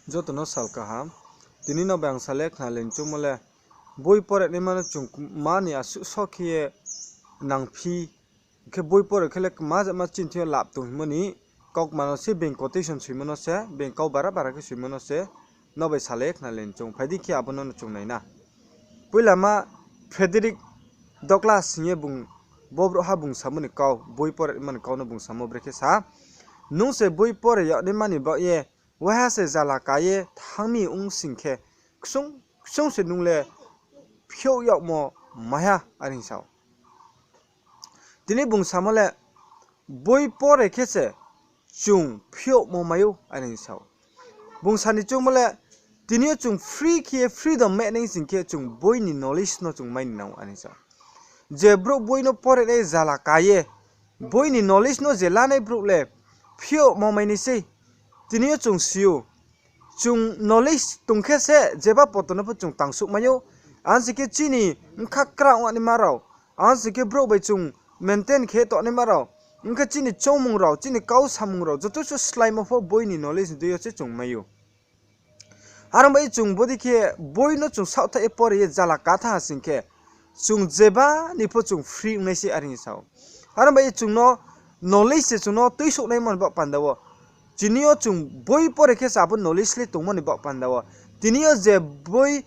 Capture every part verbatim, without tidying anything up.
Joto no sal kaham. Tini no bai ang sa le khna le choungmo le, boi pore naima no chung mani asuh so khe ye nangphi, khe boi pore khe le kma jama chini thing yo lab tong hingmo ni kaukma no se being quotation soimo no se, being kau bara bara khe soimo no se, no bai sa le khna le choung. Phai di khe abo no no chung nai na. Poila ma Frederick Douglass hing ye bung, bo brouhha bung samo ni kau, boi pore naima ni kau no bung samo brekhe sa, nung se boi pore yag naima ni baoh ye, waiha se zala ka ye thanng mi ong sing khe, ksung, ksung se nung le phiouh yagmo mai ha, are hing sa ou. Tini bung samo le, boi pore khe se chung phiouhmo mai ou, are hing sa ou. Bung sa ni choungmo le, tini yo chung free khe ye freedom mai nai sing khe chung boi ni knowledge no chung mai ni nang ou, are hing sa ou. Je brouh boi no pore nai zala ka ye, boi ni knowledge no je lanai brouh le phiouhmo mai nai sei. Tini yo chung si ou, chung knowledge tong khe se jeba poto no pho chung tangsouh mai ou. Ang sing khe chini bkha kra ong naima rao, ang sing khe brouh bai chung maintain khe tongnaima rao, ong khe chini choungmung rao, chini kau samung rao joto se sláimo pho boi ni knowledge ni dei yo se chung mai ou. Are ong bai ye chung bodei khe boi no chung saohthaih ye pore ye zala ka thanng ha sing khe, chung jeba ni pho chung free ong nai sei, are hing sa ou. Are ong bai ye chung no knowledge se chung no tuisouh naimo ni baoh panda wo. Tini yo chung boi pore khe se abo knowledge le tongmo ni baoh panda wo. Tini yo je boi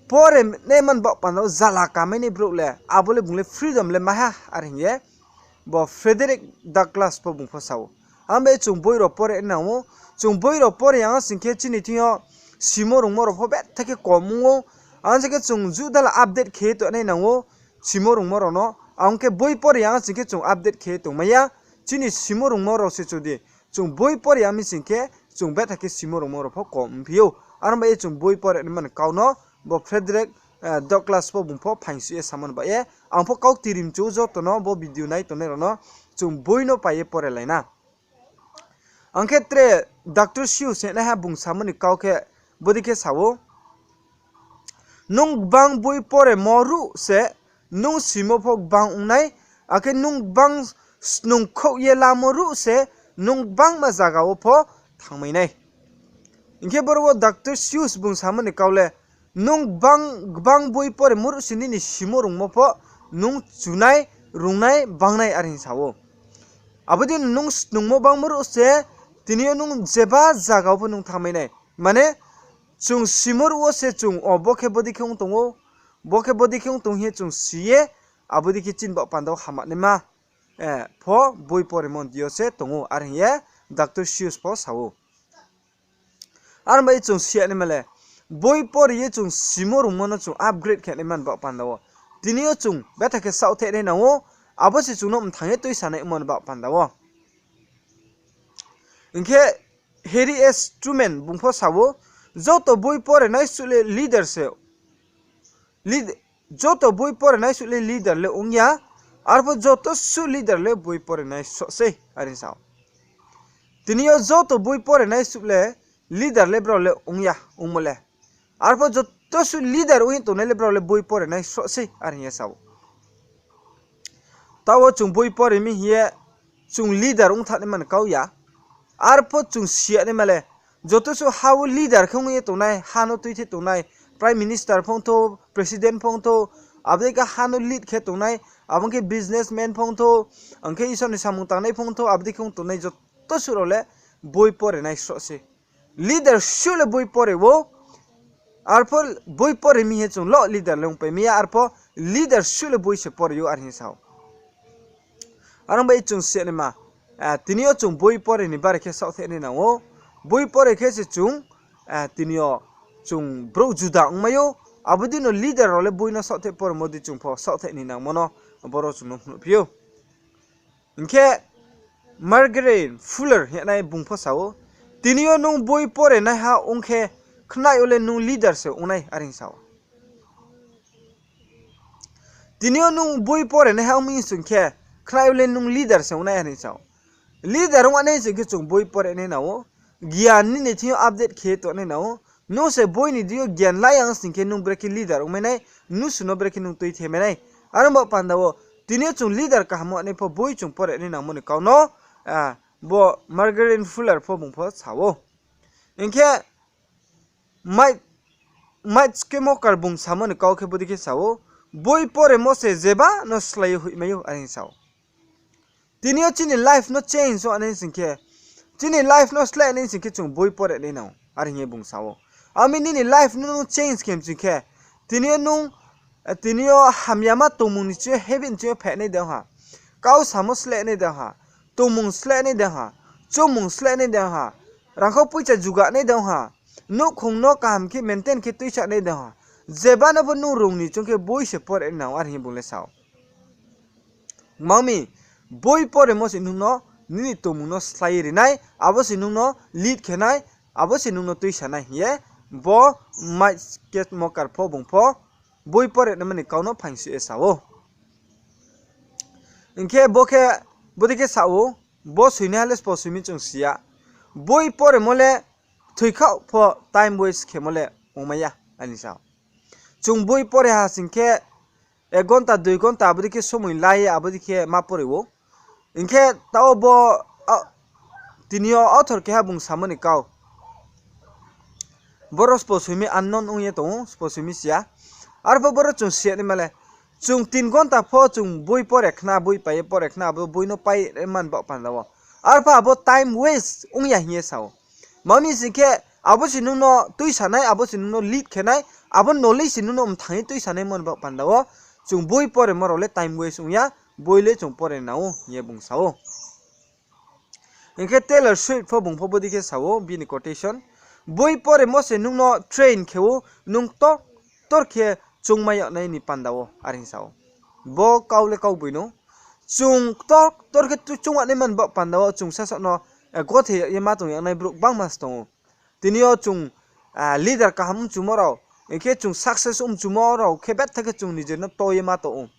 pore naima ni baoh panda wo zala kamai nai brouh le, abo le bung le freedom le mai ha, are hing ye bo Frederick Douglass pho bung pho sa ou. Ang bai chung boi rao pore nai nang ou. Chung boi rao pore ya sing khe chini thing yo simo rungmo rao pho betha khe kom ong ou. Ang sing khe chung judala update khe ye tongnai nang ou simo rungmo rao no. Ang khe boi pore ya sing khe chung update khe ye tongmai ya. Chini simo rungmo rao se chudi. Chung boi pore ya mi sing khe chung betha khe simo rungmo rao pho kom ongphi ou. Are ong bai ye chung boi pore naima ni kau no bo Frederick Douglass pho bung pho phaingsuh ye samo ni baoh ye, ang pho kau tirimchu joto no bo video nai tongnai rao no chung boi no pai ye pore lai na. Ang khe tre Doctor Seuss hinaiha bung samo ni kau khe bodei khe sa ou, nung gbang boi poremo ruh se nung simo pho gbang ong nai, akhe nung gbang snungkhouh ye lamo ruh se nung gbangma zaga wo pho thanngmai nai. Hing khe boro wo Doctor Seuss bung samo ni kau le, nung gbang, gbang boi poremo ruh se nini simo rungmo pho nung chunai, rungnai, bangnai, are hing sa ou. Abo dei nung snungmo bangmo ruh se, tini yo nung jeba zaga wo pho nung thanngmai nai. Mane, chung simo ruh wo se chung, o, bo khe bodei khe ong tong ou, bo khe bodei khe ong tong hing ye chung si ye, abo dei khe chini baoh panda wo hamya naima pho boi poremo ni deing yo se tong ou, are hing ye Doctor Seuss pho sa ou. Are ong bai ye chung si ya naima le, boi pore ye chung simo rungmo no chung upgrade khe naima ni baoh panda wo. Tini yo chung betha khe saohthaih nai nang ou, abo se chung no mthang ye tuisanai ongmo ni baoh panda wo. Hing khe Harry S Truman bung pho sa ou, joto boi pore nai suh le leader se, lead-, joto boi pore nai suh le leader le ong ya, arpho joto suh leader le boi pore nai sroh sei, are sa ou. Tini yo joto boi pore nai suh le leader le brao le ong ya, ongmo le. Arpho joto suh leader ong ye tongnai le brao le boi pore nai sroh sei, are hing ye sa ou. Taoh wo chung boi pore mi hing ye chung leader ong thanng naima ni kau ya. Arpho chung si ya naima le, joto suh ha wo leader khe ong ye tongnai, ha no tuithe tongnai, Prime Minister pho ong thou, President pho ong thou, abo dei khe ha no lead khe tongnai, abo khe businessman pho ong thou, ang khe Isor ni samung tangnai pho ong thou, abo dei khe ong tongnai joto suh rao le boi pore nai sroh sei. Leader suh le boi pore ou, arpho boi pore mi hing ye chung lo leader le ongpai mi ya, arpho leader suh le boi se pore ou, are hing ye sa ou. Are ong bai chung si ya naima, tini yo chung boi pore ni bare khe saohthaih nai nang ou, boi pore khe se chung, tini yo chung brouh juda ongmai ou, abo dei no leader rao le boi no saohthaih poremo dei chung pho saohthaih ni nangmo no boro chung no phnuhphi ou. Hing khe Margarine Fuller hingnai bung pho sa ou, tini yo nung boi pore naiha ong khe, khnai yo le nung leader se ong nai, are hing sa ou. Tini yo nung boi pore naiha ong mi sing khe, khnai yo le nung leader se ong nai, are hing sa ou. Leader ong nai sing khe chung boi pore nai nang ou, gian nini thing yo update khe tongnai nang ou. Nung se boi ni deing yo gian la ya sing khe nung brekhe leader ongmai nai, mnusu no brekhe nung tuithe mai nai. Are ong ba panda wo, tini yo chung leader kaham ong nai pho boi chung pore nai nangmo ni kau no, bo Margarine Fuller pho bung pho sa ou. Hing khe Mike Skywalker bung samo ni kau khe bodei khe sa ou, boi poremo se jeba no slái ye hoihmai ou, are hing sa ou. Tini yo chini life no change ong nai sing khe, chini life no slái nai sing khe chung boi pore nai nang ou, are hing ye bung sa ou. Ami nini life no nung change khe sing khe, tini yo nung, tini yo hamyama tongmung ni ching yo, habit ni ching yo phainai de ong ha, kau samo slái nai de ong ha, tongmung slái nai de ong ha, chumung slái nai de ong ha, rangkhau poicha juga nai de ong ha, nouhkhong no kaham khe maintain khe tuisa nai de ong ha, jeba no bo nung rung ni choung khe boi se pore nai nang ou, are hing ye bung le sa ou. Mami, boi poremo se nung no nini tongmung no slái ri nai, abo se nung no lead khe nai, abo se nung no tuisa nai hing ye bo Mike Skywalker pho bung pho boi pore naima ni kau no phaingsi ye sa ou. Hing khe bo khe, bodei khe sa ou, bo soinaiha le sbo soi mi chung si ya. Boi poremo le thoikhaoh pho time waste khemo le ongmai ya, are hing sa ou. Chung boi pore ha sing khe, ek ghonta, dui ghonta, abo dei khe somoi la ye, abo dei khe ma pore ou. Hing khe taoh bo, tini yo author keha bung samo ni kau. Boro sbo soi mi unknown ong ye tong ou, sbo soi mi si ya. Arpho boro chung si ya naima le, chung tin ghonta pho chung boi pore khna, boi pai ye pore khna, abo boi no pai man baoh panda wo. Arpho abo time waste ong ya hing ye sa ou. Mami sing khe, abo se nung no tuisa nai, abo se nung no lead khe nai, abo knowledge se nung no mthang ye tuisa nai man baoh panda wo. Chung boi poremo rao le time waste ong ya, boi le chung pore nang ou hing ye bung sa ou. Hing khe Taylor Swift pho bung pho bodei khe sa ou, bini quotation, boi poremo se nung no train khe ou, nung ktor ktor khe choungmai yag nai ni panda wo, are hing sa ou. Bo kau le kau boi no. Chung ktor ktor khe choung yag nai man baoh panda wo chung sasaoh no gothe yag ye ma tong yag nai brouh gbangma se tong ou. Tini yo chung leader kaham mchumo rao, hing khe chung success mchumo rao khe betha khe chung nijer no to ye ma tong ou.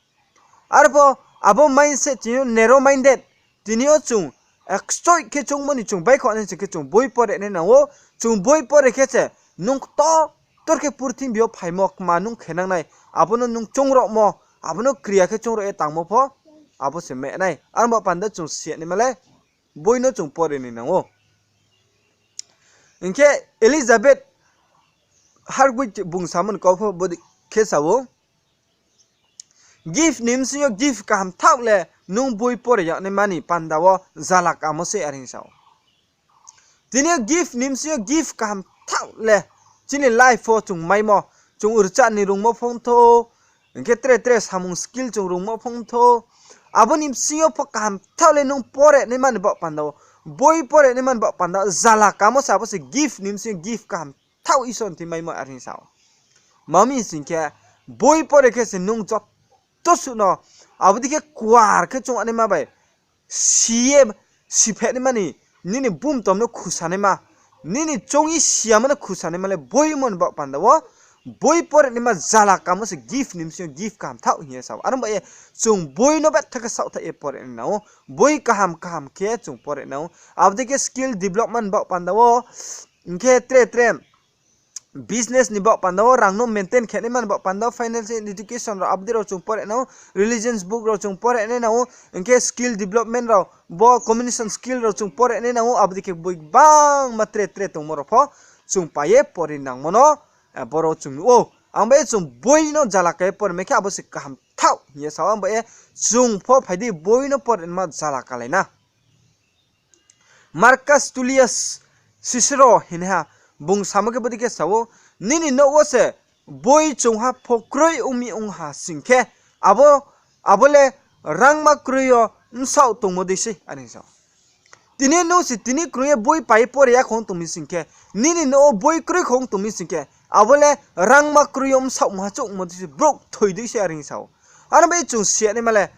Arpho abo mindset tini yo narrow minded, tini yo chung kchoi khe choungmo ni chung baihkhouh nai sing khe chung boi pore nai nang ou, chung boi pore khe se nung ktor ktor khe purthimbi yo phaimo kma nung khenang nai, abo no nung choungrahmo, abo no kriya khe choungrah ye tangmo pho, abo se meh nai. Arba panda chung si ya naima le, boi no chung pore ni nang ou. Hing khe Elizabeth Hardwick bung samo ni kau pho bodei khe sa ou, gift ni bsing yo gift kaham thaoh le nung boi pore yag naima ni panda wo zala kamo se, are hing sa ou. Tini yo gift ni bsing yo gift kaham thaoh le chini life wo chung maimo, chung rcha ni rungmo phongthou, hing khe tre tre samung skill chung rungmo phongthou, abo ni bsing yo pho kaham thaoh le nung pore naima ni baoh panda wo, boi pore naima ni baoh panda wo zala kamo se, abo se gift ni bsing yo gift kaham thaoh Isor ni thing maimo, are hing sa ou. Mami sing khe, boi pore khe se nung joto suh no abo dei khe kuar khe choung yag naima bai si ye, sipheh naima ni, nini bumtom no khusa naima, nini choung ye si yamo no khusa naima le boimo ni baoh panda wo, boi pore naima zala kamo se gift ni bsing yo gift kaham thaoh hing ye sa ou. Are ong ba ye chung boi no betha khe saohthaih ye pore nai nang ou, boi kaham kaham khe chung pore nang ou. Abo dei khe skill development baoh panda wo, hing khe tre tre business ni baoh panda wo, rang no maintain khe naima ni baoh panda wo, financial education rao abo dei rao chung pore nang ou, religions book rao chung pore nai nang ou, hing khe skill development rao, bo communication skill rao chung pore nai nang ou, abo dei khe boi gbangma tre tre tongmo rao pho chung pai ye pore nangmo no, boro chung nuh ou. Ang bai chung boi no zala khe pore mai khe abo se kaham thaoh hing ye sa ou, ang bai chung pho phai di boi no pore naima zala kalai na. Marcus Tullius Cicero hinaiha bung samo khe bodei khe sa ou, nini nouh wo se boi chungha pho kroi ong mi ong ha sing khe, abo, abo le rangma kroi yo bsaoh tongmo dei sei, are hing sa ou. Tini nung se tini kroi ye boi pai pore ya khong tong mi sing khe, nini nouh wo boi kroi khong tong mi sing khe, abo le rangma kroi yo bsaoh mungha chouhmo dei sei, brouh thoi dei sei, are hing sa ou. Ano bai chung si ya naima le,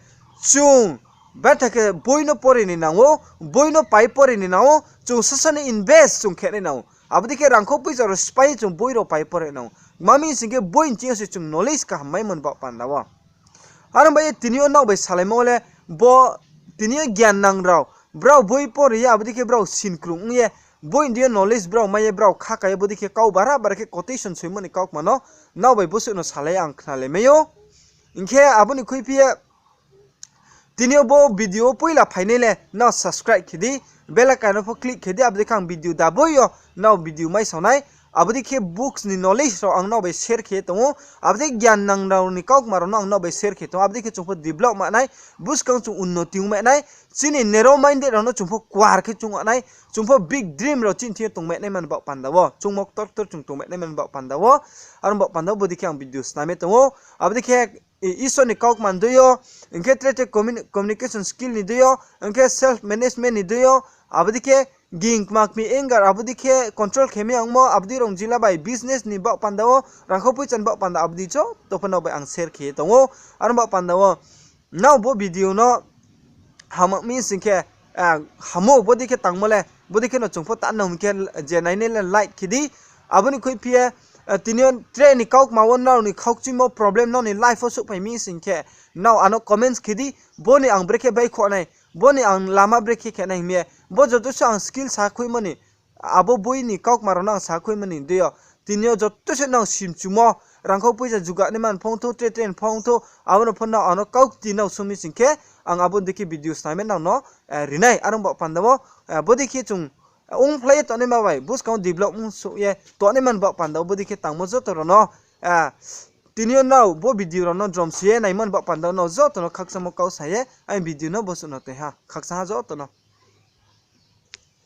chung betha khe boi no pore ni nang ou, boi no pai pore ni nang ou, chung sasa ni invest chung khe nai nang ou. Abo dei khe rangkhou poicha rao sphái ye chung boi rao pai pore nang ou. Mami sing khe boi ni ching yo se chung knowledge kaham maimo ni baoh panda wo. Ano bai ye tini yo nrao bai salaimo le, bo tini yo gyan nang rao, brao boi pore ye abo dei khe brao sinkrung ong ye, boi ni deing yo knowledge brao mai ye brao kha ka ye bodei khe kau bara bara khe quotation soimo ni kaukma no nrao bai bosuh no salai ye ang khnalai mai ou. Hing khe abo ni khuiphi ye tini yo bo video wo poila phainai le nrao subscribe khe di, bell icon no pho click khe di, abo dei khe ang video daboi yo nrao video mai sao nai. abo dei khe books ni knowledge rao ang nrao bai share khe tong ou, abo dei gyan nang rao ni kaukma rao no ang nrao bai share khe tong ou, abo dei khe chung pho develop ma nai, buskang chung unnoti ong ma nai, chini narrow minded rao no chung pho kuar khe chung nai, chung pho big dream rao chini thing yo tongmai nai man baoh panda wo, chungmo ktor ktor chung tongmai nai man baoh panda wo, aro baoh panda wo bodei khe ang video snam ye tong ou, abo dei khe Isor ni kaukma ni dei yo, hing khe tre tre communication skill ni dei yo, hing khe self management ni dei yo, abo dei khe ging kma kmi anger abo dei khe control khe mi ongmo, abo dei rong jila bai business ni baoh panda wo, rangkhou poicha ni baoh panda abo dei joto pho nrao bai ang share khe ye tong ou, aro baoh panda wo nrao bo video no hamya mi sing khe, hamo bodei khe tangmo le, bodei khe no chung pho ta nang hing khe je nainai le like khe di, abo ni khuiphi ye, tini yo tre ni kaukma wo nrao ni khaukchuimo problem nrao ni life wo souhphai mi sing khe, nrao ano comments khe di, bo ni ang brekhe baihkhouh nai, bo ni ang lama brekhe khe nai hing ye, bo joto se ang skill sakhuimo ni, abo boi ni kaukma rao no ang sakhuimo ni dei yo, tini yo joto se nrao simchumo, rangkhou poicha juga nai man phong thou, tre tre ni phong thou, abo no pho nrao ano kaukti nrao sung mi sing khe, ang abo dei khe video snam ye nrao no ri nai, aro baoh panda wo, bodei khe chung ongphlai ye tongnaima bai buskang wo develop ong souh ye tongnaima ni baoh panda wo bodei khe tangmo joto rao no, tini yo nrao bo video rao no jrom si ye naimo ni baoh panda wo nrao joto no khakchangmo kau sa ye aini video no bo suh no toi ha, khakchang ha joto no.